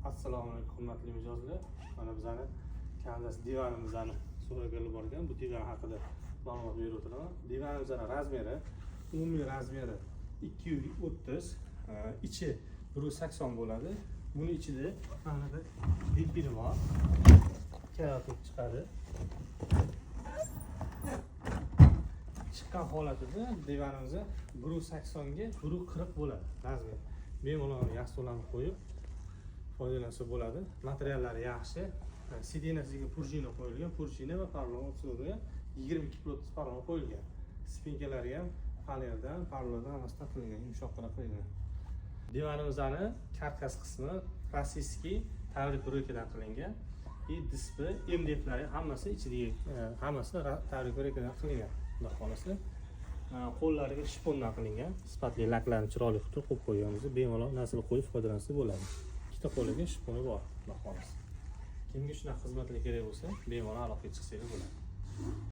Assalomu alaykum, hurmatli mijozlar. Mana bizani Kandas divanimizni so'raganlar bor ekan. Bu divan haqida ma'lumot berib o'tiraman. Divanimizni размер i, umumiy размер i 230, ichi 180 bo'ladi. Buni ichida mana bu dipiri bor. Karatib chiqadi. Chiqqan holatida divanimiz 180 ga 140 bo'ladi размер. Bemalol yostiqlarni qo'yib foydalansa bo'ladi. Materiallari yaxshi. Сиденья siga пружина qo'yilgan, пружина va porolon usulida 22 плотность porolon qo'yilgan. Спинка lari ham fanerdan, porolondan, hammasidan qilingan, yumshoqqina qilingan. Divanimizni karkas qismi российский Tavrik dan qilingan. И dispi, MDFlari hammasi ichidagi hammasi Tavrik dan qilingan. Xudo xohlasa. Qo'llariga shpondan qilingan. Sifatli laklarni chiroyli qilib qo'yib qo'yganmiz. Bemalol narsani qo'yib foydalansa bo'ladi. Ikkita qo'liga shponi bor, xudo xohlasa. Kimga shunaqa xizmatlar kerak bo'lsa, bemalol aloqaga chiqsangiz bo'ladi.